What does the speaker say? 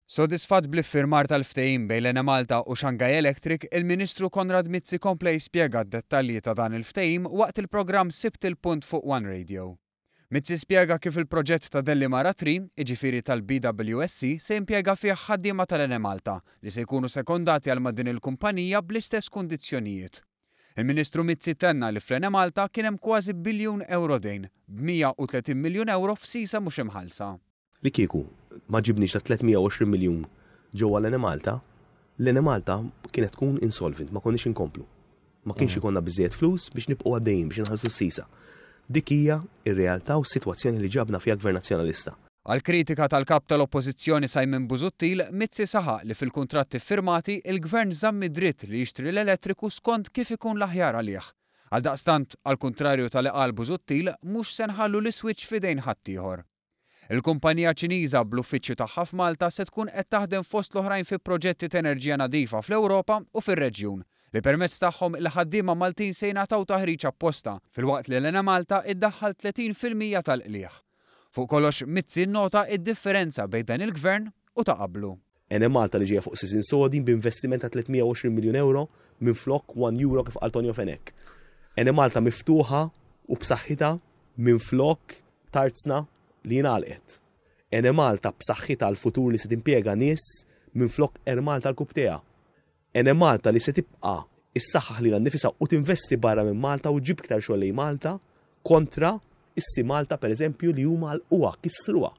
Sodisfatt bl-iffirmar tal-ftehim bejn l-Enemalta u Shanghai Electric, il-Ministru Konrad Mizzi kompla jispjega d-dettalji ta' dan il-ftehim waqt il-programm Sibt il-Punt fuq One Radio. Mizzi spjega kif il-proġett ta' Dellimara 3, jiġifieri tal-BWSC, se jimpjega fih ħaddiema tal-Enemalta li se jkunu sekondati għal ma' din il-kumpanija bl-istess kundizzjonijiet. Il-Ministru Mizzi tenna li fl-Enemalta kien hemm kważi biljun ewro dejn, b'130 miljun ewro f'sisa mhux imħallsa. Li kieku ma ġibniex ta' 320 miljun ġewwa l-Enemalta, l-Enemalta kienet tkun insolvent, ma konniex inkomplu. Ma kienx mhm. ikollna biżejjed flus biex nibqgħu għaddejjin biex inħallsu s-sisa. Dik hija r-realtà u s-sitwazzjoni li ġabna fiha Gvern Nazzjonalista. Għall-kritika tal-Kap tal-Oppożizzjoni Simon Busuttil, Mizzi saħaq li fil-kuntratti ffirmati, il-Gvern żamm id-dritt li jixtri l-elettriku skont kif ikun l-aħjar għalih. Għaldaqstant, għall-kuntrarju ta' li qal Busuttil, mhux se nħallu l-iswiċċ f'idejn ħaddieħor. Il-kumpanija Ċiniża bl-uffiċċju tagħha f'Malta se tkun qed taħdem fost l-oħrajn fi proġetti t'enerġija nadifa fl-Ewropa u fir-reġjun, li permezz tagħhom il-ħaddiema Maltin se jingħataw taħriġ apposta, filwaqt li l-Enemalta iddaħħal 30% tal-qligħ. Fuq kollox, Mizzi nnota d-differenza bejn dan il-Gvern u ta' qablu. Enemalta li ġejja fuq sisien sodi b'investiment ta' 320 miljun ewro minflok 1 euro kif qal Tonio Fenech. Enemalta miftuħa u b'saħħitha minflok tarzna li ingħalqet. Enemalta b'saħħitha għall-futur li se timpjega nies minflok Air Malta l-Kuptea. Enemalta li se tibqa' issaħħaħ lilha nnifisha u tinvesti barra minn Malta u ġġib iktar xogħol lejn Malta kontra issi Malta pereżempju li huma għalquha, kissruha.